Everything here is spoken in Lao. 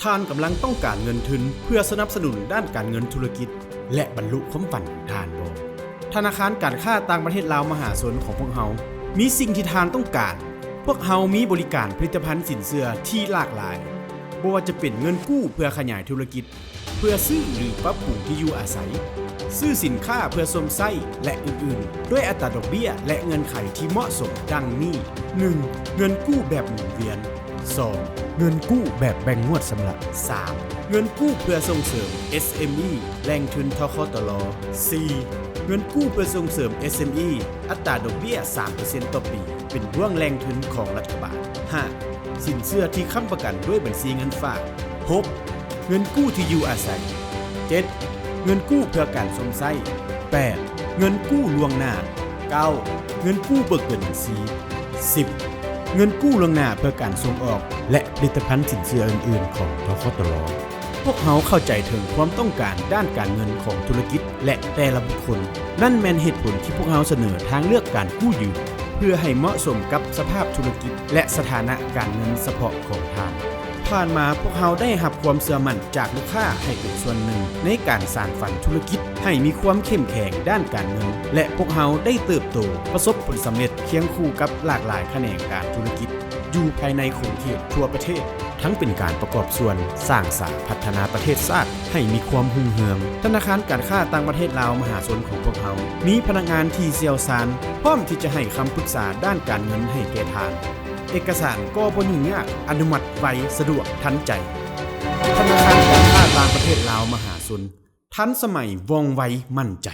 ທ່ານກຳລັງຕ້ອງການເງິນທຶນເພື່ອສະໜັບສະໜູນດ້ານການເງິນທຸລະກິດ ແລະ ບັນລຸຄວາມຝັນຂອງທ່ານບໍ່? ທະນາຄານການຄ້າຕ່າງປະເທດລາວມະຫາຊົນຂອງພວກເຮົາ ມີສິ່ງທີ່ທ່ານຕ້ອງການ. ພວກເຮົາມີບໍລິການຜະລິດຕະພັນສິນເຊື່ອທີ່ຫຼາກຫຼາຍ, ບໍ່ວ່າຈະເປັນເງິນກູ້ເພື່ອຂະຫຍາຍທຸລະກິດ, ເພື່ອຊື້ ຫຼື ປັບປຸງທີ່ຢູ່ອາໄສ, ຊື້ສິນຄ້າເພື່ອຊົມໃຊ້ ແລະ ອື່ນໆ ດ້ວຍອັດຕາດອກເບ້ຍ ແລະ ເງື່ອນໄຂທີ່ເໝາະສົມ ດັ່ງນີ້: ໜຶ່ງ ເງິນກູ້ແບບໝູນວຽນ, ສອງ ເງິນກູ້ແບບແບ່ງງວດຊຳລະ, ສາມ ເງິນກູ້ເພື່ອສົ່ງເສີມ ເອສເອັມອີ ແຫຼ່ງທຶນ ທຄຕລ, ສີ່ ເງິນກູ້ເພື່ອສົ່ງເສີມ ເອສເອັມອີ ອັດຕາດອກເບ້ຍ ສາມເປີເຊັນຕໍ່ປີ ເປັນບ່ວງແຫຼ່ງທຶນຂອງລັດຖະບານ, ຫ້າ ສິນເຊື່ອທີ່ຄ້ຳປະກັນດ້ວຍບັນຊີເງິນຝາກ, ຫົກ ເງິນກູ້ທີ່ຢູ່ອາໄສ, ເຈັດ ເງິນກູ້ເພື່ອການຊົມໃຊ້, ແປດ ເງິນກູ້ລ່ວງໜ້າ, ເກົ້າ ເງິນກູ້ເບີກເກີນບັນຊີ, ສິບ ເງິນກູ້ລ່ວງໜ້າເພື່ອການສົ່ງອອກ ແລະ ຜະລິດຕະພັນສິນເຊື່ອອື່ນໆຂອງ ທຄຕລ. ພວກເຮົາເຂົ້າໃຈເຖິງຄວາມຕ້ອງການດ້ານການເງິນຂອງທຸລະກິດ ແລະ ແຕ່ລະບຸກຄົນ. ນັ້ນແມ່ນເຫດຜົນທີ່ພວກເຮົາສະເໜີທາງເລືອກການກູ້ຢືມ ເພື່ອໃຫ້ເໝາະສົມກັບສະພາບທຸລະກິດ ແລະ ສະຖານະການເງິນສະເພາະຂອງທ່ານ. ຜ່ານມາພວກເຮົາໄດ້ຮັບຄວາມເຊື່ອໝັ້ນຈາກລູກຄ້າໃຫ້ເປັນສ່ວນໜຶ່ງໃນການສານຝັນທຸລະກິດໃຫ້ມີຄວາມເຂັ້ມແຂງດ້ານການເງິນ ແລະ ພວກເຮົາໄດ້ເຕີບໂຕ, ປະສົບຜົນສຳເລັດຄຽງຄູ່ກັບຫຼາກຫຼາຍຂະແໜງການທຸລະກິດ ຢູ່ພາຍໃນຂົງເຂດທົ່ວປະເທດ, ທັງເປັນການປະກອບສ່ວນສ້າງສາພັດທະນາປະເທດຊາດໃຫ້ມີຄວາມຮຸ່ງເຮືອງ. ທະນາຄານການຄ້າຕ່າງປະເທດລາວມະຫາຊົນຂອງພວກເຮົາ ມີພະນັກງານທີ່ຊ່ຽວຊານ ພ້ອມທີ່ຈະໃຫ້ຄຳປຶກສາດ້ານການເງິນໃຫ້ແກ່ທ່ານ. ເອກະສານກໍບໍ່ຫຍຸ້ງຍາກ, ອະນຸມັດໄວ, ສະດວກ, ທັນໃຈ. ທະນາຄານການຄ້າຕ່າງປະເທດລາວມະຫາຊົນ, ທັນສະໄໝ, ວ່ອງໄວ, ໝັ້ນໃຈ.